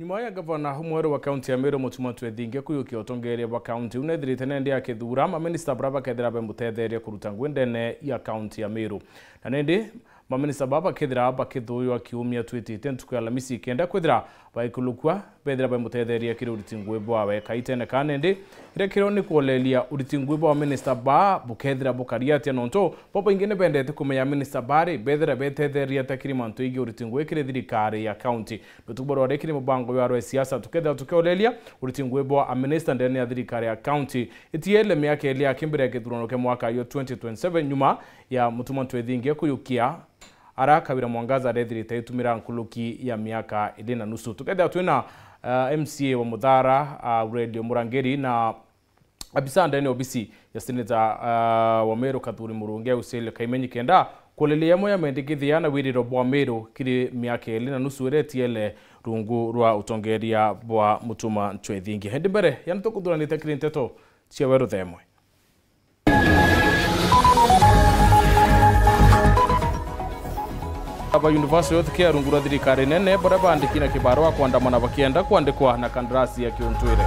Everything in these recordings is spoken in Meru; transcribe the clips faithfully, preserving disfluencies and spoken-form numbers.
Nyuma ya gavana umweru wa kaunti ya Meru, Mutuma Ntwethingia, kuyukia utongeria bwa kaunti, u nethirite nendi akithuura maminista baria bakethira bemutetheria kuruta ngugi ndene ya kaunti ya Meru. Na nendi maminista baa bakethira bakithuuywa kiumia twitite ntuku ya Alamisi, kenda kwithira baikulukua bethira bemutetheria kiri uriti ngugi bwawe. Kaitene ka nendi, iria kirio ni kwoleria uriti ngugi bwa maminista baa bukethira bukari atia, nontu babaingi ni bendete kumenya minista bari bethira betetheria atia kiri mantu igii uriti ngugi kiri thirikari ya kaunti. Rutuku rwa rikiri mubango jwa rwa siasa, tukethira tukioleria uriti ngugi bwa aminista ndene ya thirikari ya kaunti. Itiele miaka ili aki mbere ya githurano kia mwaka yo twenty twenty-seven, nyuma ya Mutuma Ntwethingia kuyukia ara Kawira Mwangaza arethirite aitumira nkuruki ya miaka ili na nusu. Tukethira twina, uh, M C A wa Muthara, uh, Aurelio Murangiri, na abisa ndene obisi ya seneta, uh, wa Meru Kathuri Murungi, Auselio Kaimenyi, kenda kulelia yamwe ya mendekithia na wiriro bwa Meru kiri miaka ili na nusu iria itiele rungu rwa utongeria bwa Mutuma Ntwethingia. Hindi mbere ya nitukuthuranite kiri nteto cia weru themwe. Aba University Health Care rungu rwa thirikari nene, baria baandiki na kibarua kwandamana bakienda kwandikwa na kandarasi ya kiuntwire.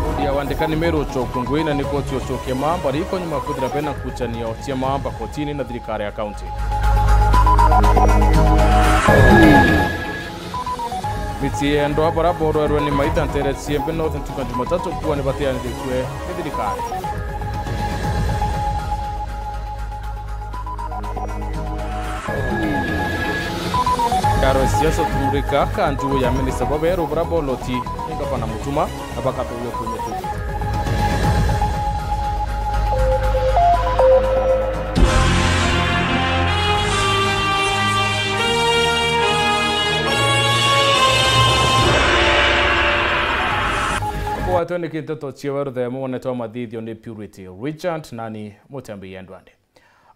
Bodi ya wandikani Meru ucoku ngui na ni koti ucokia mamba riko nyuma ya kwithira bena nkucanio cia mamba kotini na thirikari ya kaunti. Miti ya endwa baria borwerwe ni maita ntere cia Embe North ntuku ya Jumatatu kuwa ni bateanirikue ni thirikari. Karo siasa tumurika kanju ya minista baberu baria boloti ni gavana Mutuma na bakathuurwa kiumia kiu. Kwatwe ni kinteto ciewe ruthemo wonetwa mathithio ni Purity Richard, nani mutembi yendwande.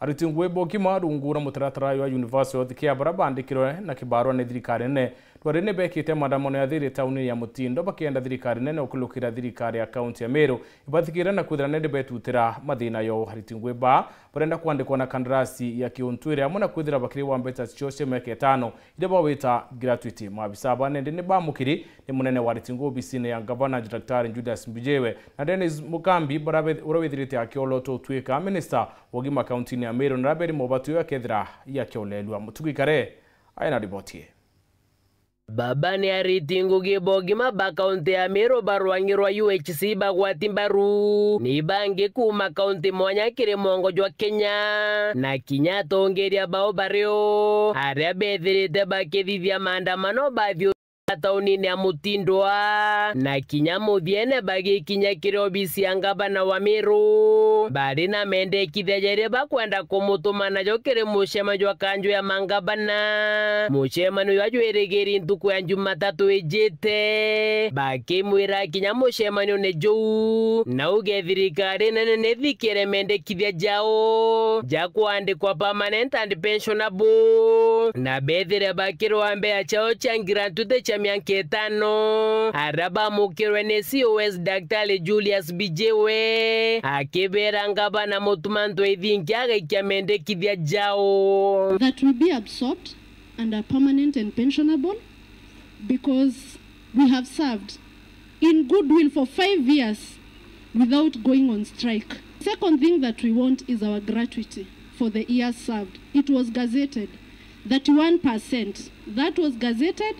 Aruti ngugi bokima rungu rwa mutaratara jwa University Health Care baria baandikirwe na kibarua ni thirikari nene, rwari ni bekite maandamano ya thiri tauni ya Mutindo bakienda thirikari nene ukulukira thirikari ya kaunti ya Meru ibathikire na kwithira ni betutira mathina yo. Aruti ngugi baa barenda kwandikwa na kandarasi ya kiuntwire amwe na kwithira bakiri wa mbeta cio cia miaka itano iria bawita gratuity. Maabisa ba nendi ni bamukiri ni munene wa aruti ngugi obisine ya gavana Daktari Julius Mbijiwe na Dennis Mugambi baria be-, uria withirite akiolotwa utwika minista wa ugima kauntini ya Meru na raberi mobatu yo akethira yakiolelua. Mutugi Kare aina riboti ii. Baba ni ariti ngugi bogima ba kaunti ya Meru ba rwangi rwa U H C bagwati mbaru ni bangi kuma kaunti mwanya kiri mwongo jwa Kenya, na kinya atongeria bao bario aria bethirite bakithithia maandamano bathiu taunini ya Mutindwa, na kinya muthiene bagikinya kiri obisi ya ngavana wa Meru, bari na mendekithia jaria bakwenda kumutuma najo kiri mucemanio jwa kanju ya mangavana. Mucemanio jwa jwirigiri ntuku ya Jumatatu ijite, bakimwira kinya mucemanione juu, na uge thirikari nene nithikire mendekithia jao ja kwandikwa permanent and pensionable, na bethire bakirwa mbea ciao cia gratuity cia miaka itano, aria bamukirwe ni C O S Daktari Julius Mbijiwe, akibera ngavana Mutuma Ntwethingia agaikia mendekithia jao. That will be absorbed under permanent and pensionable because we have served in goodwill for five years without going on strike. Second thing that we want is our gratuity for the years served. It was gazetted, thirty-one percent. That was gazetted.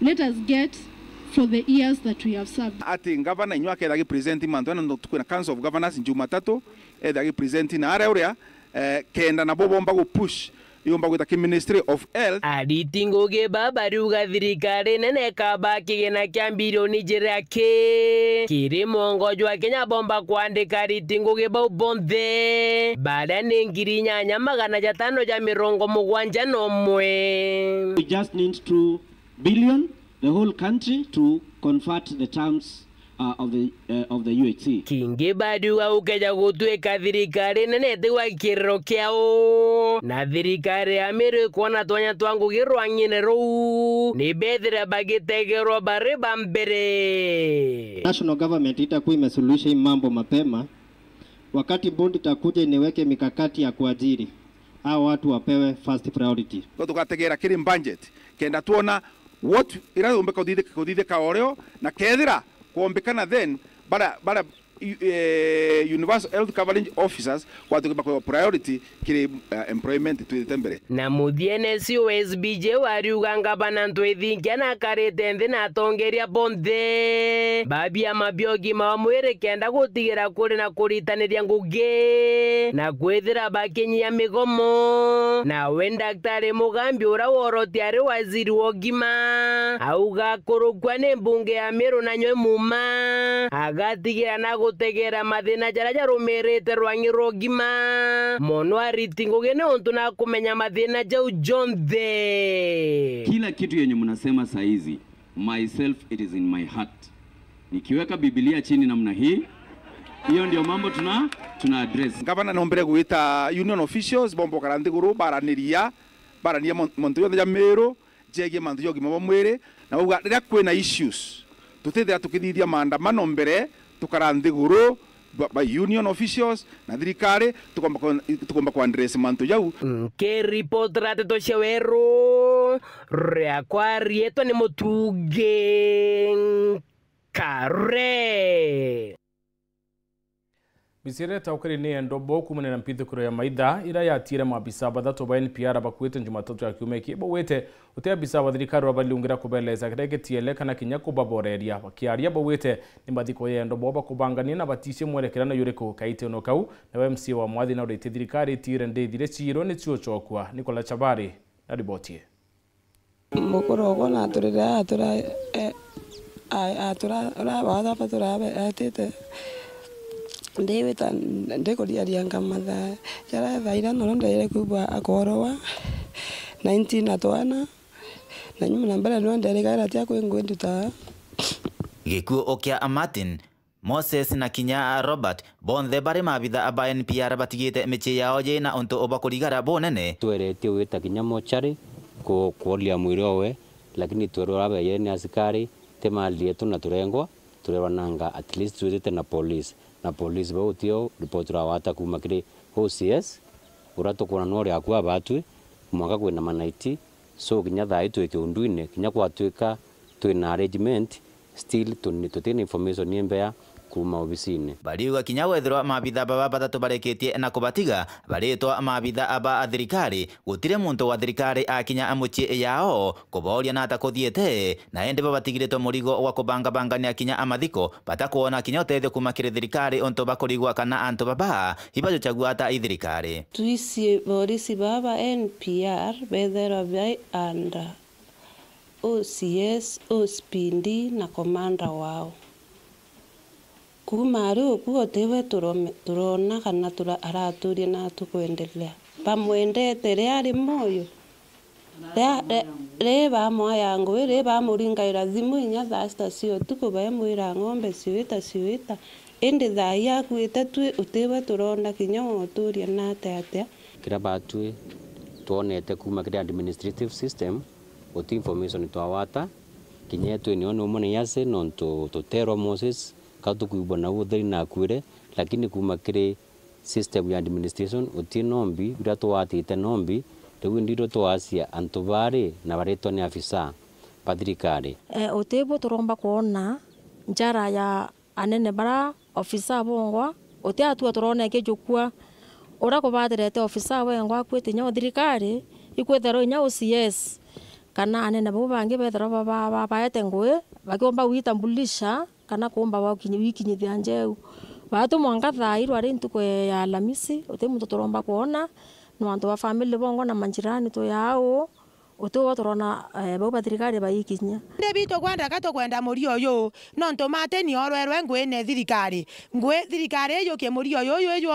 Let us get for the years that we have served. Ati ngavana inywa aketha gi present mantu na ntuku na Council of Governors Jumatatu, etha gi present na aria uria, eh, kenda nabo bomba gu push yumba gwita ki Ministry of Health. Ariti ngugi baa bariuga thirikari nene ikaba kigina kia mbirioni jiria ki kiri mwongo jwa Kenya bomba kwandika ariti ngugi bau bonthe, baria ni ngiri inyanya magana jatano ja mirongo mugwanja na umwe. We just need two billion, the whole country, to convert the terms uh, of the, uh, of the U H C. Kingi bariuga ukeja gutwika thirikari nene itigwa kiriro kiao, na thirikari ya Meru ikwona twanya twa ngugi rwang'ine ruu, ni bethira bagitegerwa bari ba mbere. National government itakuwa imesuluhisha hii mambo mapema, wakati board itakuja iniweke mikakati ya kuajiri, Hao watu wapewe first priority. No tugategera kiri budget, kenda twona what ira yombe kuthithika, kuthithika oreo, na kethira kwombikana, then bara, bara, eh, universal health coverage officers kwatuke bakwa priority kiri, eh, employment twithite mbere. Na muthiene C O S B J wariuga ngavana ntwithinkia na akarite nthi na atongeria bonthe ba biama bia ugima wa mwiri kenda gutigira kuri na kuritaniria ngugi na kwithira bakinyia migomo. Nawe Daktari Mugambi, uria worotia ari waziri wa ugima, auga akurukua ni mbunge ya Meru na nywe muma, agatigira na gutegera mathina jaria jarumirite rwangi rwa ugima, mono ariti ngugi niuntu na kumenya mathina jau jonthe. Kila kitu yenye mnasema saizi, myself, it is in my heart. Nikiweka Biblia chini namna hii, hiyo ndio mambo tuna, tuna address. Ngavana nombere gwita union officials bomba ukara nthiguru, baraniria, baraniria mon-, montu jonthe ja Meru jegie mantu ja ugima bwa mwiri, na bauga riria kwina issues, tutithira tukithithia maandamano mbere, tukara nthiguru ba, ba union officials na thirikari, tukomba ku, tukomba ku address mantu jau. Nkiripotera nteto cia Weru, riakwa riitwa ni Mutungi Nkare. Miciiri itaukiri ni endo bo kuumania na mpithukiro ya maitha iria yatiire maabisa bathatu ba N P R bakuite Jumatatu ya kiumia iki. Baugite uti abisa ba thirikari urabaliungira kubeleza kiria gitiele kana kinya kubaboreria. Bakiaria baugite ni mathiko ya endo bo bakubangania na baticie mwerekera na yuriku kaiteno kau. Nawe M C A wa Mwathi na uriti thirikari itiire ndithire ciiro ni ciucokua. Nicola Chabari na riboti ii. Mukuru ogwo naturire atura, e, a-, atura, ura watha batura etite. Ndiwita, ndikuriaria ngamatha. Jaria thaa ira noro ndeire kwigua akoorwa nineteen na twana. Na nyuma na mbere nwe nderikaira tia kwi ngwi nduta. Gikuo kia Martin Moses na kinya Robert, bonthe bari maabitha ba N P R batigite micii yao yina untu bwa kurigara bunene. Tweretie gwita kinya mochari ku-, kuoria mwiri owe, lakini twerwa urabeyere ni asikari, ti mali yetu na turengwa, turerwa nanga at least twithite na police. Na police bau tio report turawata kuuma kiri O C S, uria tukwona nori akua batwi, mwanka kwina manaiti, so kinya thaa ii twi kiunduine, kinya gwatwika twina arrangement, still tuni-, tutina information imbea kuuma obisine. Bariuga kinya wethirwa maabitha baba bathatu barikitie na kubatiga baritwa maabitha ba thirikari, gutiri muntu wa thirikari akinya mucii yao kubooria nata kuthiite, na indi bo batigiritwe murigo wa kubangabangania kinya amathiko, batakwona kinya utethio kuuma kiri thirikari untu bakurigwa kana antu baba ibajuchagua ata i thirikari. Twisi borisi baba N P R betherwa bai under O C S, O C P D na komanda wao. Kuuma ari ukuo tiwe turome-, turona kana tura-, araturia na tukwendelea. Bamwendete ri ari moyo. Ria, ri, ri bamwaya ngui, ri bamuringaira thimu inya thaa sita cia utuku, baimwira ng'ombe ciuita, ciuita. Indi thaa ii akuite twi, utiwe turona kinya uturia na atia atia. Kiria batwi twonete kuuma kiri administrative system, guti information twawata, kinya etwi nio ni umwe na yase, nontu tuterwa Moses, ka tukwigua nau utheri na akuire, lakini kuuma kiri system ya administration, uti nombi, biria twatite nombi, riu indi rio twacia antu bari na baritwa ni afisa ba thirikari. Eh, uti bu turomba kwona njara ya anene bara ofisa bongwa, uti atua turona ikijukua. Uria kubatirete ofisa wengwa akwite inya o thirikari, ikwithirwa inya O C S, kana anene bau bangi bethirwa ba, ba, ba, baete ngui, bakiomba gwitambulisha, kana kuumba gwa kinyi-, gwikinyithia njeu. Batu mwanka thaa ii rwari ntuku ya Alamisi, uti muntu turomba kwona, no antu ba family bongwa na manjirani twi au, uti uu turona, eh, bau ba thirikari baikinyia. Ndi bitu kwenda ka tukwenda murio uyu, nontu Martin orwerwe nguine thirikari. Ngui thirikari ijukie murio uyu, uyu ijwo,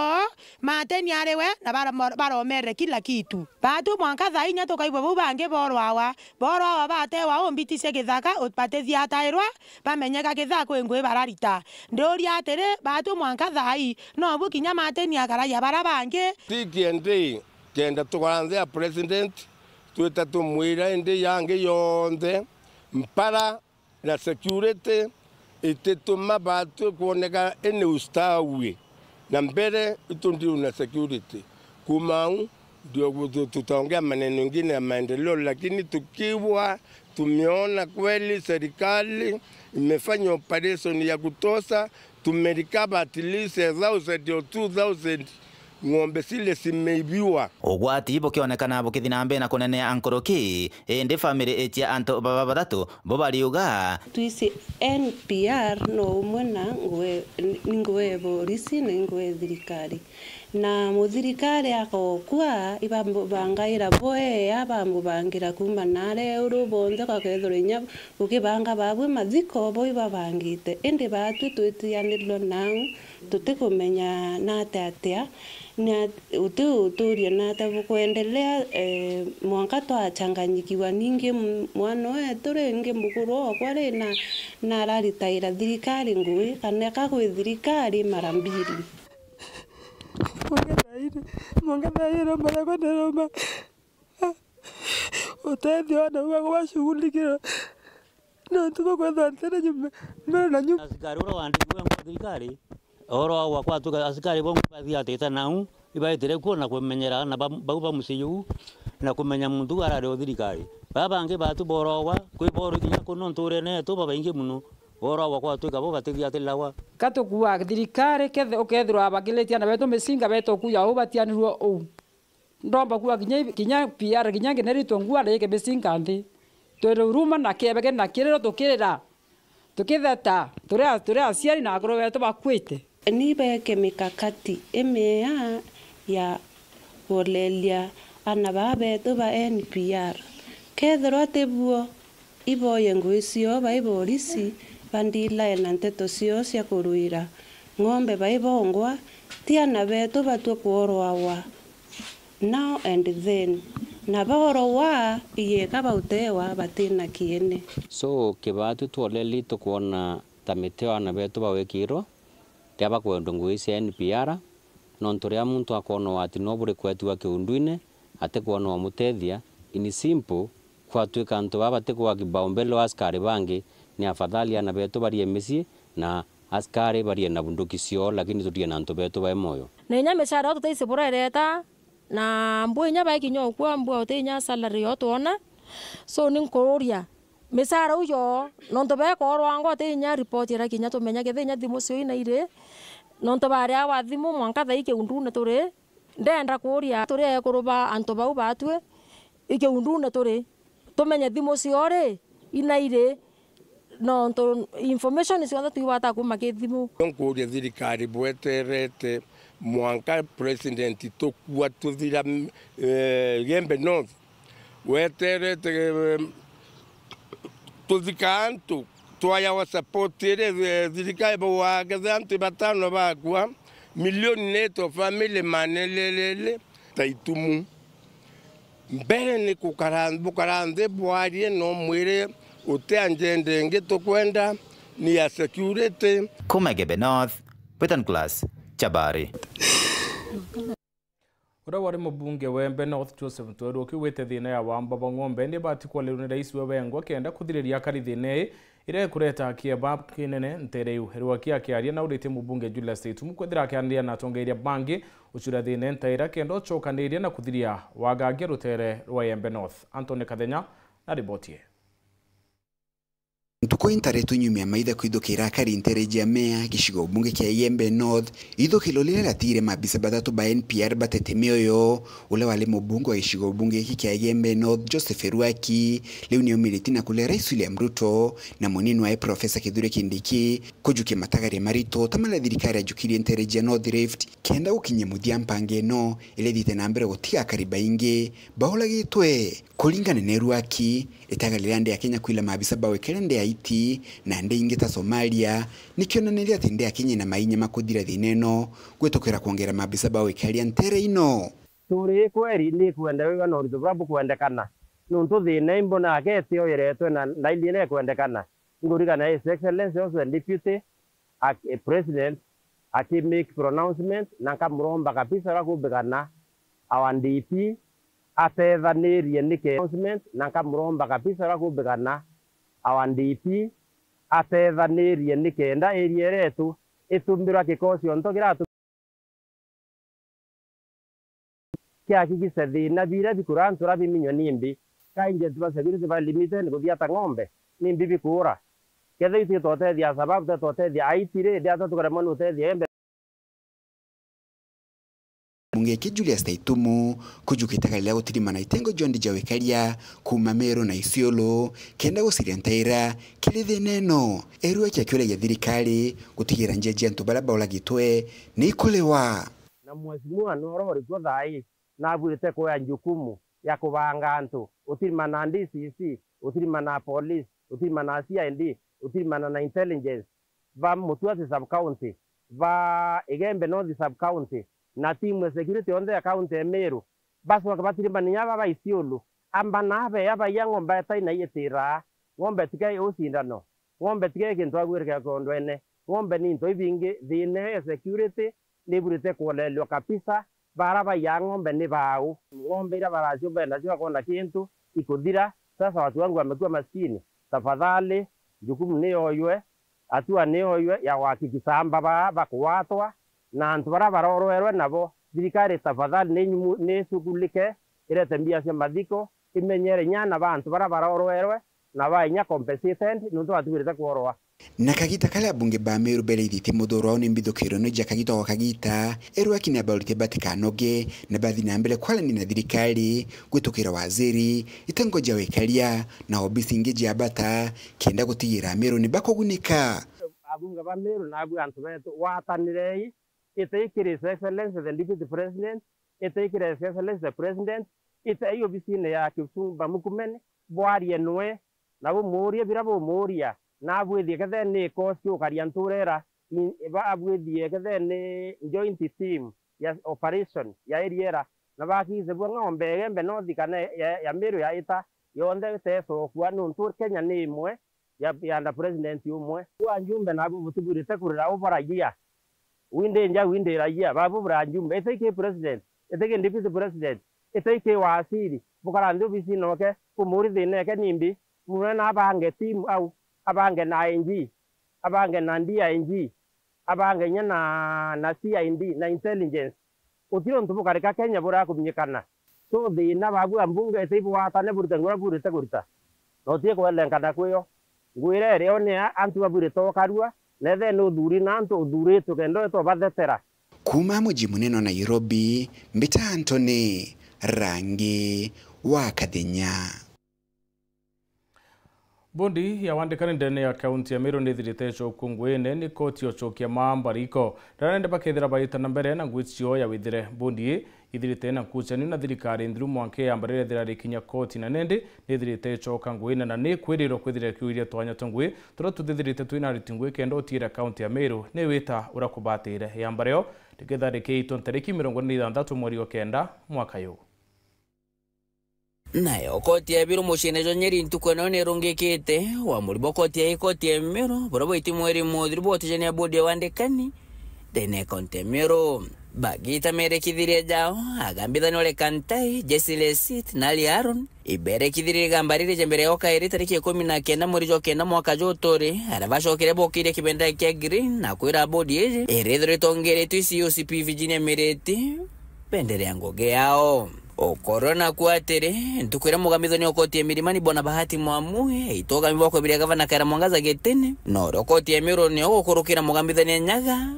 Martin ari we, na bara-, baromerere kila kitu. Batu mwanka thaa inya tukaigua bau bangi borwawa, borwawa batewa umbiti cia githaka, u-, batithiatairwa, bamenyeka kithaka kwi ngui bararita. Ndiuria atiri, batu mwanka thaa ii, nobu kinya Martin akaragia bara bangi? Ti kiendi, kenda tukara nthi ya president, twita tumwira indi yangi yonthe, mpara na security itituma batwi kwoneka ini ustawi. Na mbere itu ndiu na security. Kuuma au, Ndio tu-, tutaongea maneno ingine ya maendeleo, lakini tukiwa tumeona kweli serikali imefanya operation ya kutosha, tumerecover at least a thousand or two thousand ng'ombe zile zimeibiwa. Ugwati bukionekana bukithi na mbere na kunenea nkuruki, indi family cia antu baba bathatu bo bariuga, Twisi N P R no umwe na ngwe, ni ngwe borisi na ingwe thirikari. Na muthirikari agokua, ibambangaira bwea, bambubangira kuuma naare uru bonthe, gakethirwa inya ukibanga babwe mathiko, bo ibabangite. Indi baatwi twitianirirwa nau, tutikumenya nate atia, ni at-, uti uturia nate bukwendelea, eh, mwanka twachanganyikiwa. Ningi m-, mwana wetu ringi mukuru okwa ri na, nararitaira thirikari ngui, kana eka kwi thirikari mara mbili. Mwanka thairi, mwanka thairi, mara kwa ndaroma. Utethio wana bwa kubashughulikira. Nontu bakwethwa ntere nyuma, mbere na nyuma. Asikari uria wandikirwe ngwa thirikari, oro wa gwakwa atuka asikari bo bathiatite nau, ibaitire kuo na kumenyera na ba-, bau ba mucii juu, na kumenya muntu arari o thirikari. Baa bangi batu borogwa, kwi boru kinya kuno nturene yetu babaingi muno, borogwa gwatuika bo batithiatiragwa. Ka tukuuga thirikari kethe-, ukethirwa abagiritie ana betu micinga betu kuuja uu batianirue uu. Ndomba kuuga kinya, kinya P R, kinya ngineritwe ngua na yike micinga nthi. Twiri uruma na kiebege na kiriro tukirira. Tukitheta, turi a-, turi aciari na akuru betu bakuite. Ni beeke mikakati imiea ya kuleria ana baa betu ba N P R. Kethirwa ti buo, iboye ngui cioo bai borisi, bandilae na nteto cioo cia kurwira ng'ombe bai bongwa, ti ana betu batue kworwawa. Now and then. Na boorwa, igeka bautewa batina kiene. So, kibatwi twoleli tukwona ta miteo ana betu bawikirwa, ria bakwendwa ngui cia N P R, nontu riria muntu akwonwa ati no buri kwetiwa kiundwine, atikwona umutethia, in simple, kwatwika antu baa batikwa kipaumbele wa askari bangi, ni afadhali ana betu barie micii na askari barie na bunduki cioo, lakini turie na antu betu bai moyo. Na inya micara yo tutaisi burereta, na mbu inya baikinya ukua, mbu uti inya salary yo twona. So, ni nkururia, micara u yo, nontu bekorwangwa uti inya report ira kinya tumenya kethe inya thimu cio ina iri, nontu baria wa thimu mwanka thai kiundune turi. Ndenda kuuria turi ekuru ba antu bau batwi, ikiundune turi, tumenye thimu cioo ri, ina iri, nontu information cionthe twibata kuuma ki thimu. Nkuuria thirikari bweterete mwanka president tukua tuthira, eh, Igembe North, weterete, eh, tuthika antu, twayawa support iri, eh, thirikari bauaga kethe antu batano bakua, milioni neto family manelelele ta itumu. Mbere ni kukara, bukara nthi bwarie na umwire uti agenda ingi tukwenda ni ya security. Kuuma Igembe North, Britain Class, Chabari. Uria wari mubunge wa Igembe North, Joseph Ntweru, akiugite thina ya wamba bwa ng'ombe ni ibati kwolerwa ni rais we wengwa kenda kuthiriria akari thina ii iria ikureta kieba kinene ntere iu. Erwaki akiaria na uritie mubunge Julius Itumu kwithira akianiria na atongeria bangi ucuria thina ntaira kenda ucokaniria na kuthiria wagangia rutere rwa Igembe North. Anthony Kathenya na riboti ii. Ntuku intaretwe nyuma ya maitha kwithukira akari ntere jia Mea, gicigo bunge kia Igembe North, ithukiro riria riatigire maabisa bathatu ba N P R batete mioyo, uria wari mubunge wa gicigo bunge giki kia Igembe North, Joseph Erwaki, riu niaumiritie na kuria Rais William Ruto na munini wae Professor Kithure Kindiki kujukia matagaria marito ta maria thirikari yajukirie ntere jia North Rift, kenda gukinyia muthia mpango ino iria ithiite na mbere gutiga akari baingi bauragitwe. Kuringana na Erwaki, itaga riria ndi ya Kenya kwila maabisa ba wikaria ndi Haiti na ndi ingi ta Somalia, ni kionaniria ati ndi ya Kenya ina mainya ma kuthira thina ino, gwitukira kwongera maabisa ba wikaria ntere ino. Turi kweri ni ikwenda wigana urito buria bukwendekana, nontu thina imbonaga itioyeretwe na, na indi iria ikwendekana. Ngurigana His Excellency also the Deputy, ak-, eh, President aki make pronouncement, na nkamuromba kabisa uria kumbikana our D P atethanirie nike-, pronouncement, na nkamuromba kabisa uria kumbikana our D P atethanirie nikenda area iria yetu itumbirwa kikosi onto kiratu Ahakikishe thina biria bikuura antu uria biminywe ni mbi. Ka agent ba security ba limited kuthia ta ng'ombe, ni mbi bikuura. Kethira itwi twotethia sababu, twotethia aiti ri, ndi atwa tukaremwa ni utethia embe. Mbunge ki Julius Taitumu kujukite kari ria gutirimana itengo jonthe ja wikaria kuuma Meru na Isiolo kenda guciria ntaira kiri thina ino, erua kia kiuria gia thirikari gutigira njia cia antu baria bauragitwe ni ikuliwa. Na mheshimiwa noro urikuo thaai, nabuirite kuoya jukumu ya kubanga antu, utirimana na D C C, utirimana na police, utirimana na C I D, utirimana na intelligence, ba Mutuati sub county, ba Igembe North sub county, na timu ya security yonthe ya county ya Meru, bacoke batirimane inya ba ba Isiolo, amba na abeya baiya ng'ombe etai na itiraa, ng'ombe tikai ucindano, ng'ombe tikai kintu agwirika kiondwene, ng'ombe ni into ibingi, thina ya security niburite kuolelwa kabisa, bara baiya ng'ombe ni bau. Ng'ombe iria baracio benda cio akona kintu ikuthira, sasa watu wangu wamekuwa maskini, tafadhali, jukumu niyoywe, hatua niyoywe ya kuhakikisha amba baa bakuwatwa, na antu baria barorwerwe nabo, thirikari tafadhali ni inyumu-, ni ishughulike, irete mbia cia mathiko, imenyere inya ana ba antu baria barorwerwe, na baa inya compensated, niuntu batibwirite kworwa. Na kagita karia abunge ba Meru bereithitie muthuro wao ni mbithukiro ni ja kagita gwa kagita, erua akina baurite batikanoge na bathi na mbere kwarania na thirikari, gwitukira waziri, itengo ja wikaria na obisi ingi ja bata, kenda gutigira Meru ni bakugunika. Abunge ba Meru nabu antu betu, gwatanirei, itai kiri His Excellency the Deputy President, itai kiri His Excellency the President, itai obisine ya Kipchumba Murkomen, bwarie nwe, na bumuurie biria bumuuria, na abwithie kethira ni cause kiukaria ntura ira, in-, ba-, abwithie kethira ni joint team ya operation ya area ira, na bakiise bua ng'ombe Igembe North kana ya, ya Meru yaita, yonthe itecokua, niuntu Kenya ni imwe, ya, ya under president umwe. Kwa njumbe nabu butibwirite kurira ubaragia. Windinja, windiragia, babu bura njumbe. Ite iki president, ite iki deputy president, ite iki waziri, bukara nthi obisi noke, bumuri thina eke nimbi, mwe na abange team au, abange na I G, abange na D I G, abange inya na, na C I D, na intelligence. Gutiri untu bukarika Kenya burakuminyikana. So, thina babu ambunge iti ibwatane burite nguria burite kurita. Na utie kwelenkana kwio. Ngwire iri one a-, antu babwirite ukarua, na ethe ni uthuri na antu uthuritwe kenda wete ubathetera. Kuuma muji munene wa Nairobi, mbita Anthony Rangi wa Kathenya. Bondi ya wandikani ndene ya kaunti ya Meru nithirite icoku nguine ni koti ya ucokia maa mbariko. Riria nende bakethira baita na mbere na ngui cio ya withire. Bondi ii ithirite na nkucanio na thirikari nthiru mwanka yambarire ithira rikinya koti, na nindi nithirite icoka nguine na ni kwirirwa kwithira ikiuria twanya twa ngui turia tuthithirite twina ariti ngui kenda utiira kaunti ya Meru ni wita uria kubatire. Yamba rio riketha rikiitwa ntariki mirongo iri na ithanthatu mweri wa kenda mwaka yu. Nayo koti ya Biru muciine jwa Nyeri ntuku ino nirungikite uamuri bwa koti ya ikoti ya Miru buria bwaiti mweri muthiru bwa utijania bodi ya wandikani ndene ya kaunti ya Miru. Bagita merekithirie jao, agambithania Ole Kantai, Jesse Lesit na Ali Aaron iberekithirie igamba riri ja mbere ya ukairi tariki ikumi na kenda mweri jwa kenda mwaka juu turi, aria bacokire bokiria kibendera kia Green na kwira bodi iji irithirwa itongeretwe i C O C P Virginia Miriti bendere ya ngugi yao. Ukorwa naku atiri, ntuku iria mugambithania wa koti ya Milimani Bwana Bahati Mwamui aitwa ugambithania bwa kwebiria gavana Kawira Mwangaza gitine, na uria koti ya Miru nio gukurukira mugambithania Nyaga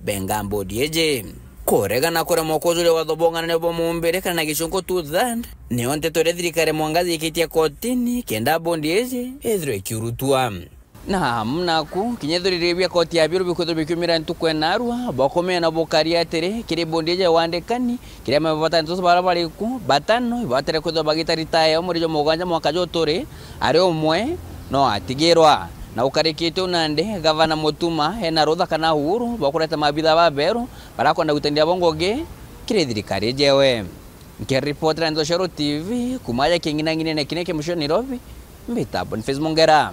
benga bodi iji. Kuregana kuremwa kujuria watho bwa ung'anania bwa mumbire kana gicunku two third, nio nteto iria thirikari ya Mwangaza ikitie kotini kenda bodi iji ithirwe ikiurutwa. Na amu naku, kinya ithuriri bia koti ya Biru bikwithirwa bikiumira ntuku ya narua, bakumenya na bukari atiri, kiri bondi iji ya wandikani, kiria mabata ntutu bara bariku, batano, ibatire kwithirwa bagita ritaya o mweri jwa mugwanja mwaka juu turi, ari umwe no atigirwa. Na ukarikite u nandi, gavana Mutuma ena rutha kana uhuru bwa kureta maabitha baberu barakwenda gwitania bo ngugi kiri thirikari ijewe. Nkiripotera Nzoshero T V, kuma aja king'inang'inene kine kia mucii Nairobi, mbita Boniface Mungera.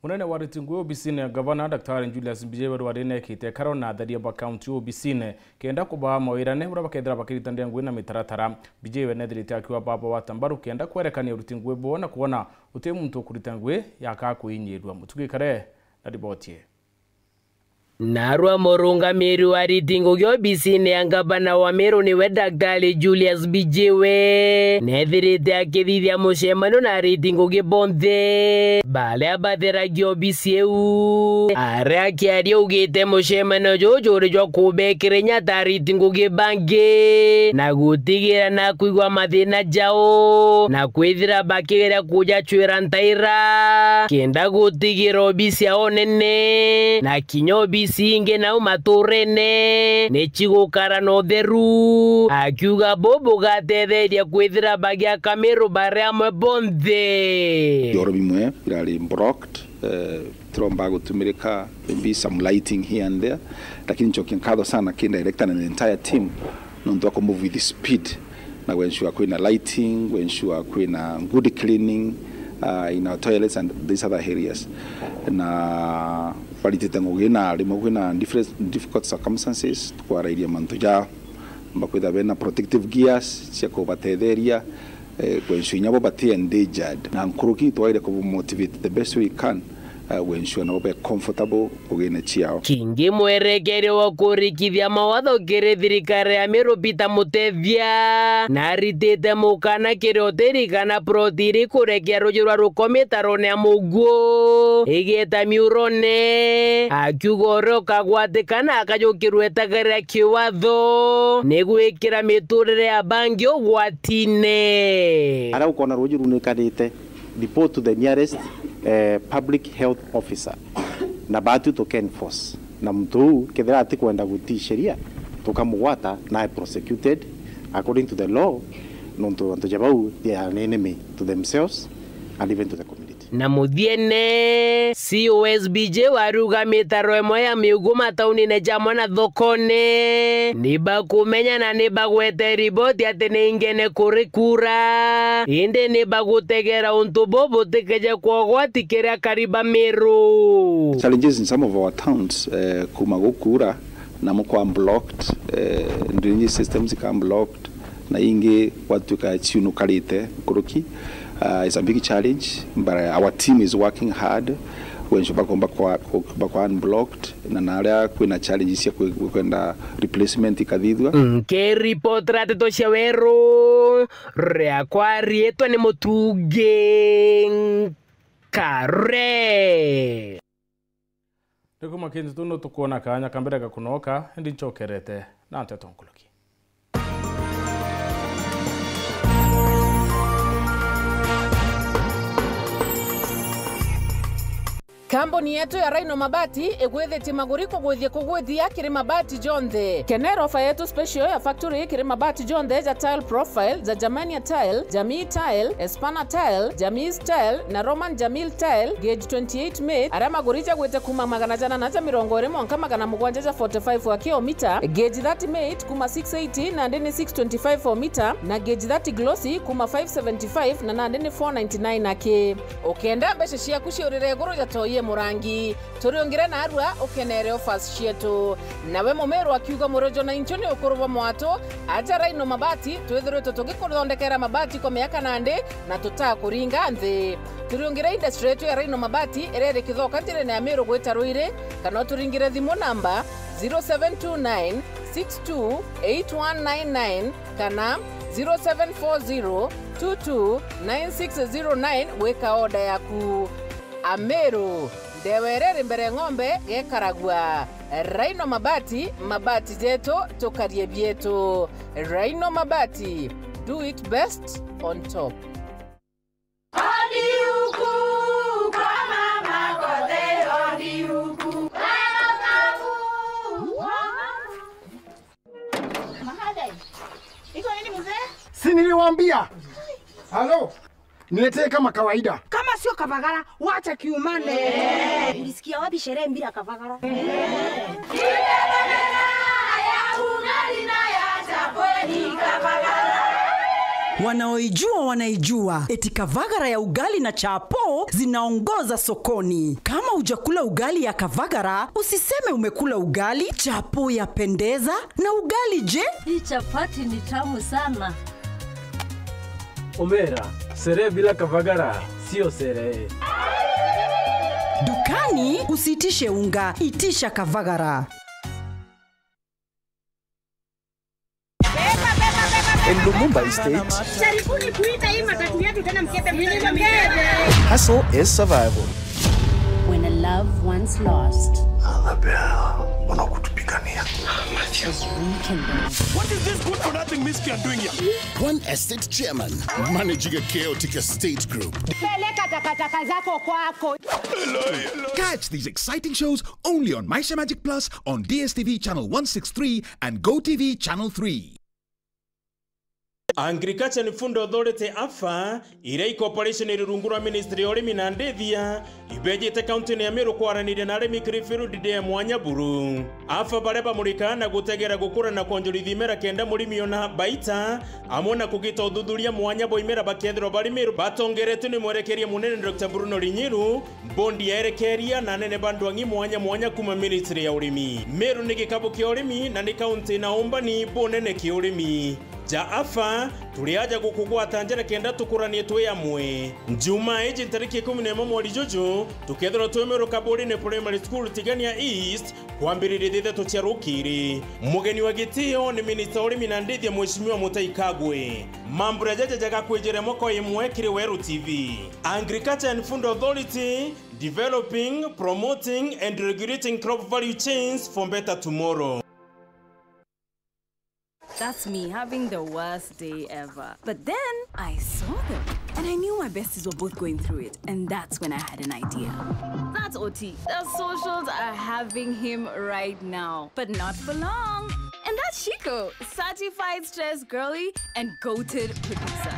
Munene wa ariti ngui obisine ya gavana, Daktari Julius Mbijiwe, rwari nekite karo na atheria ba kaunti obisine kenda kubaa mawirane uria bakethira bakiritania ngui na mitaratara. Mbijiwe nethirite akiwa baba wa tambaru kenda kwerekania uruti ngui bwoo na kwona uti muntu ukurita ngui yakaa kuinyirua. Mutugi Kare na riboti ii. Narua murungamiri wa ariti ngugi obisine ya ngavana wa Meru niwe Daktari Julius Bijiwe, nethirite akithithia mucemanio na ariti ngugi bonthe baria batheragia obisi iu. Aria akiaria augite mucemanio juju juri jwa kubekira inya ta ariti ngugi bangi na gutigira na kwigua mathina jao na kwithira bakigeria kujacwira ntaira kenda gutigira obisi yao nene na kinya obisi ingi nau maturene ni cigukara na utheru, akiuga buu bugatetheria kwithira bagiaka Meru bari amwe bonthe. Bioro bimwe birari blocked, eh, tiromba gutumirika, maybe some lighting here and there, lakini ncokia nkatho sana ki director na the entire team nontu wa kumove with speed na gwensure kwina lighting, gwensure kwina good cleaning, uh, in our toilets and these other areas. Na baritite ngugi na rimwe kwina different, difficult circumstances, tukwarairia mantu ja bakwitha bena protective gears cia kubatetheria, eh, gwensure inya bo bati endangered. Na nkuruki twaire kubu motivate the best way we can, eh, gwensure nabo be comfortable ngugine ciao. Kingi mwerekeria wa kurikithia mawatho kiri thirikari ya Meru Peter Muthethia naritite mukana kiri hoteli kana ploti iri kurekia ruji rwa rukoma itarone ya muguo igeta miurone, akiuga uria ukagwatikana akajukirwa etaga ria kiwatho ni gwikira miturire ya bangi ugwatine. Aria ukona ruji runikanite, report to the nearest, eh, public health officer. Na baatu tuke enforce. Na muntu uu kethira atikwenda gutii sheria, tukamugwata na e prosecuted according to the law, nontu antu ja bau they are an enemy to themselves and even to the community. Na muthiene, C O S B J wariuga mitaro imwe ya miugu mataunine jamwe na thokone ni bakumenya na ni bagwete riboti ati ni ingene kuri kura, indi ni bagutegera untu buu butikeje kwa ugwati kiri akari ba Meru. Challenges in some of our towns, eh, kuma gukura, namo kwa blocked, eh, drainage systems ika blocked, na ingi gwatuika ciunukarite nkuruki. Uh, it's a big challenge, but, uh, our team is working hard gwensure bakomba kwa, kwa, kwa unblocked, na naria kwina challenges cia kwe-, kwenda replacement ikathithua. Nkiripotera ndeto cia Weru, riakwa riitwa ni Mutungi Nkare. Ni kuma kintu tunu tukwona kaanya ka mbere gakunoka, indi ncokerete na nteto nkuruki. Kambuni yetu ya Rhino Mabati igwithitie maguri kugwithia kugwithia kiri mabati jonthe. Kenera ofa yetu special ya factory kiri mabati jonthe ja tile profile, ja Germania tile, Jamii tile, Espana tile, Jamii tile, na Roman Jamil tile, gauge twenty-eight mate, aria maguri jagwite kuma magana jana na ja mirongo iri mwanka magana mugwanja ja forty-five wa kilomita, gauge thirty mate kuma six eighty nandi ni six twenty-five o mita, na gauge thirty glossy kuma five seventy-five na nandi ni four ninety-nine aki. Ukenda mbeca ciaku ciurire iguru ja toi e murangi, turiungire narua ukenere offers cietu. Nawe mumeru akiuga murojo na inchu ni ukuru bwa mwatu, aja Rhino Mabati, twithiritwe tugikuthondekera mabati kwa miaka nandi na tutakuringa nthi. Turiungire industry yetu ya Rhino Mabati iria iri Kithoka njirene ya Meru gwita Ruiri, kana uturingire thimu namba zero seven two nine six two eight one nine nine kana zero seven four zero two two nine six zero nine gwika order yaku. Ameru, ndewa iria iri mbere ng'ombe gekaragua. Rhino Mabati, mabati jetu, tukarie bietu. Rhino Mabati, do it best on top. Si niliwaambia? Halo? Niletee kama kawaida. Kama sio kavagara, wacha kiumane. Ulisikia wapi sherehe bila kavagara? Wanaoijua wanaijua, eti kavagara ya ugali na chapo zinaongoza sokoni. Kama hujakula ugali ya kavagara, usiseme umekula ugali. Chapo yapendeza, na ugali je? Hii chapati ni tamu sana. Omera, sherehe bila kavagara sio sherehe. Duka Yaani, usiitishe unga, itisha kavagara. In Lumumba Estate, Jaribuni kuita hii matatu yetu tena, mkebe mkebe. Hustle is survival. When a love once lost. Annabel, mbona kutupigania? Rekindled. What is this good for nothing miscreant doing here? One estate chairman managing a chaotic estate group. Peleka takataka zako kwako. Catch these exciting shows only on Maisha Magic Plus on D S T V channel one six three and Go T V channel three. Agriculture and Food Authority, AFA, iria i corporation iri rungu rwa ministry ya urimi na ndithia, ibejite kaunti-ini ya Meru kwaraniria na arimi kiri field day ya mwanya buru. AFA baria bamurikaga na gutegera gukura na kwonjorithia imera kenda murimi ona baita, amwe na kugita uthuthuria mwanya bwa imera bakethirwa bari Meru batongeretwe ni mwerekeria munene Doctor Bruno Rinyiru, bondi ya erekeria na anene ba ndwang'i mwanya mwanya kuuma ministry ya urimi. Meru ni gikabu kia urimi na ni kaunti ina umbani bunene ki urimi. Ja AFA, turi aja gukugwata njara kenda tukuranie twi amwe. Njumaa iji ntariki ikumi na imwe mweri juju, tukethirwa twi Meru Kaburini Primary School, Tigania East, kwambiriria thaa ithatu cia rukiri. Mugeni wa gitio ni minista wa urimi na ndithia, Mheshimiwa Mutahi Kagwe. Mambura jaja jagakwijira mwaka imwe kiri Weru T V. Agriculture and Food Authority, developing, promoting and regulating crop value chains for better tomorrow. That's me having the worst day ever. But then I saw them and I knew my besties were both going through it. And that's when I had an idea. That's O T. The socials are having him right now, but not for long. And that's Shiko, certified stress girly and goated producer.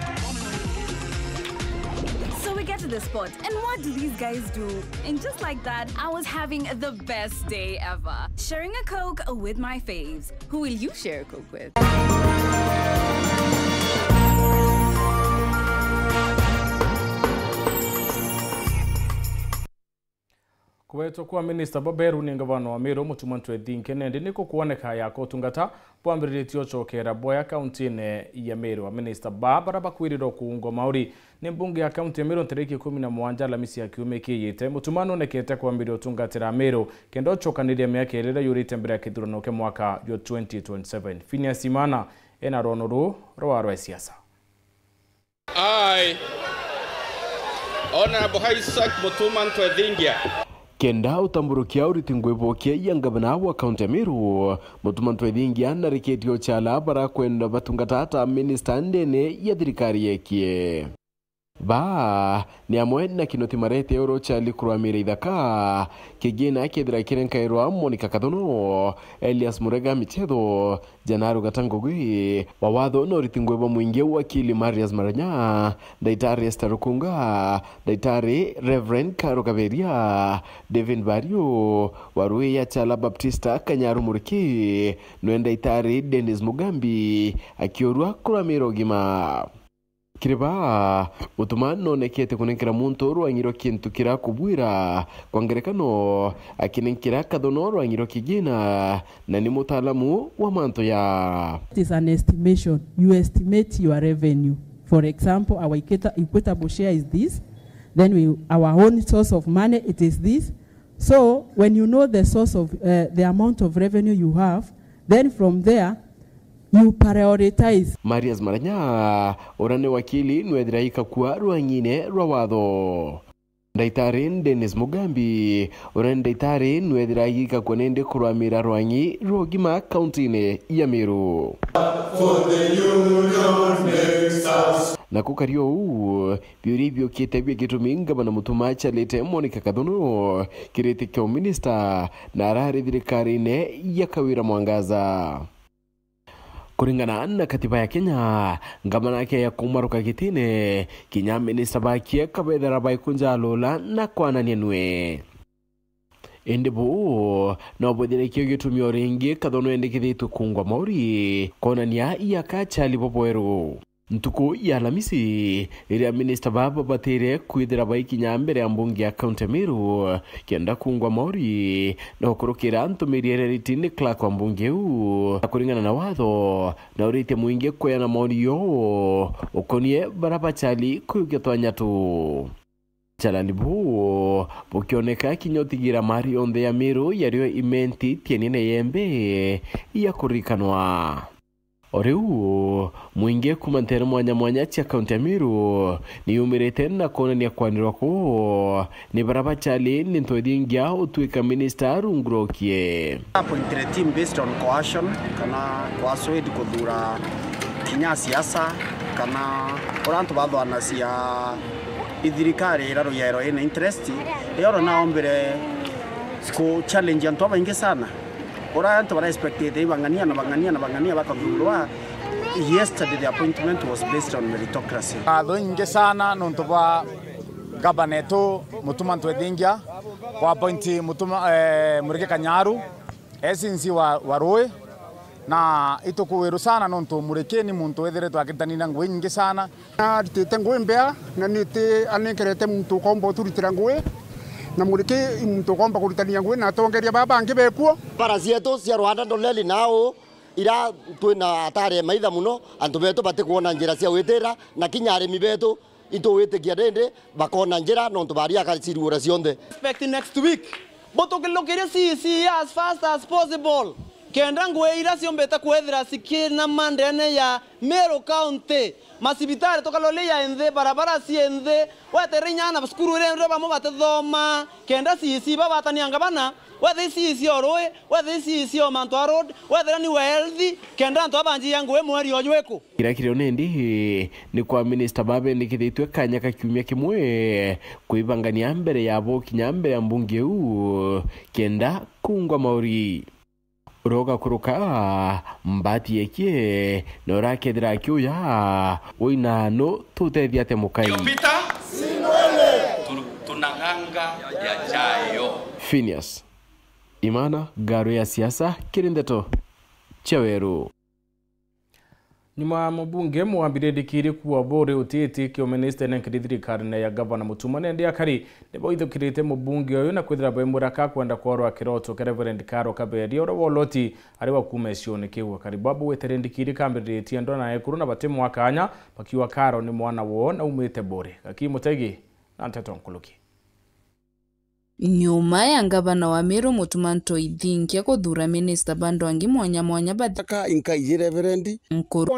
So we get to the spot, and what do these guys do? And just like that, I was having the best day ever. Sharing a Coke with my faves. Who will you share a Coke with? Kuwetwa kwa minista Bob Eru ni ngavana wa Meru, Mutuma Ntwethinge, nendi ni kukwoneka yaka utungata bwambiritie ucokera bwaya kaunti-ini ya Meru. Aminista ba bara bakwirirwa kuungwa mauri ni mbunge ya kaunti ya Meru ntariki ikumi na mugwanja Alamisi ya kiumia kiijite. Mutuma nonekete kwambiria utungatira Meru kenda ucokaniria miaka iri iria yurite mbere ya kithurano kia mwaka jwa twenty twenty-seven. Phineas Imana ena rwono ruu rwa rwa siasa. I, Honorable Isaac Mutuma Ntwethingia. Kenda utamburukia uriti ngwibukio ya ngavana wa kaunti ya Meru, Mutuma Ntwethingia narikitie ucala bara kwenda batungata ta minista ndene ya thirikari yekie. Ba ni amwe na Kinoti Marete oro chali kurwamira ithaka, Kigina kethira kirenkairwa Monica Kathono, Elias Murega Michetho, Janaru Gatangogwi, wa watho na uriti ngwibwa mwingi wakili Marius Maranya, Ndaitari Esther Rukunga, Ndaitari Reverend Karo Kaberia, David Bario, wa Ruia Chala Baptista Kanyaru Muriki, nwe Ndaitari Dennis Mugambi, akiurwa kuramira ugima. Kiri ba, Mutuma nonekete kunenkera muntu rwangi rwa kintu kira kubwira, kwa ngerekano, akinenkera Kathono rwangi rwa kigina, na ni mutaalamu wa mantu ya. It is an estimation. You estimate your revenue. For example, our equita-, equitable share is this, then we, our own source of money, it is this. So, when you know the source of, uh, the amount of revenue you have, then from there, you prioritize. Marius Maranya, uria ni wakili, nwethira ikakua rwang'ine rwa watho. Ndaitari Dennis Mugambi, uria ni ndaitari, nwethira ikakua nindi kurwamira rwang'i rwa ugima kaunti-ini ya Meru. Naku kari o uu, biuria ibiukite bia gitumi ngavana Mutuma achalite Monica Kathono kiriti kia uminista na arari thirikari-ini ya Kawira Mwangaza. Kuringana na katiba ya Kenya, ngavana ake ya kumaruka gitine, kinya minista bakie kabethera baikunja alula na kwanania nwe. Indi buu no bwithirekio gitumi o ringi Kathono endekithitue kungwa mauri, kwonania iaka chali bo bweru. Ntuku ya Alamisi, riria minista baba babatire kwithira baikinya mbere ya mbunge ya kaunti ya Meru, kenda kungwa mauri, na gukurukira ntumiri iria riti ni clerk wa mbunge iu. Na kuringana na watho, na uritie mwingi kweana maoni yoo ukonie bara bachali kuyukia twanya tuu. Jalali buu bukioneka kinya utigira mari yonthe ya Miru yario imenti tieni na yembe ya kurikanwa. O riu, mwingi kuuma nteere mwanya mwanya cia kaunti ya Miru ni yumirite na kwonania kwanirwa kuu ni bara bachali ni ntwethingia utwika minista rungu rwa ukie. Appointed team based on coercion kana coerced kuthura kinya siasa kana uria antu bathwanacia ithirikari ira ruyairo ina interest, yoro naombire ku challenge antu abaingi sana. Uria antu bara expectete ibang'ania na bang'ania na bang'ania bakathurwa. Yesterday the appointment was based on meritocracy. Ngatho ingi sana nontu bwa gavana etu Mutuma Ntwethingia kwa appoint Mutuma, eh, Murigi Kanyaru, S C wa, wa Rui, na itukuwiru sana nontu Murigi ni muntu withiritwe akiritania ngugi nyingi sana. Aritite ngugi mbea na niti aninkerete muntu ukomba uturitira ngugi, na Murigi i muntu ukomba kuritania ngugi na atongeria baa bangi bekuo. Bara cietu cia Rwanda ndoleli nau ira twina atari ya maitha muno, antu betu batikwona njira cia gwitira, na kinya arimi betu itugwitikia rindi bakona njira nontu bari akacirugura cionthe. Expect next week butukilukirie C E C as fast as possible, kenda ngugi ira ciumbite kwithira cikina mandene ya Meru County, macibitari tukaloli ya nthi, barabara cie nthi, wetere inya na cukuru iri ndio bamwe batithoma, kenda C E C babatania ngabana, wethe C E C o Rui, wethe C E C o mantu a road, wethira ni wa health, kenda antu abanjia ngugi mweri o jwiku. Kira kirio nindi ni kwa minista babendikithitue kanya ka kiumia kimwe kwibangania mbere ya bo kinya mbere ya mbunge iu kenda kungwa mauri. Uria ugakuruka mbati yekie na uria akethira akiuya wina nu tutethia ate mukai. Ndio Peter? Tu-, tunang'anga ya jayo. Phineas Imana, Ngaru ya Siasa, kiri Ndeto cia Weru. Nyuma mubunge mwambirindikiri kuwa buri utiitikio minista nenkiri thirikarine ya gavana Mutuma, nendi akari nibaithukirite mubunge uyu na kwithira bemuraka kwenda kworwa kiroto kia Reverend Karo Kaberia uria woloti ari wa kuuma icione kiu. Akari babu wetire ndikiri kambiriritie ndwa na ekuru na bati mwaka anya bakiuga Karo ni mwana woo na umite buri. Gaki Mutegi na nteto nkuluki. Nyuma ya ngavana wa Meru Mutuma Ntwethingia kuthura minista bandu angi mwanya mwanya bathi- Aka inkaiji Reverend. Nkuru.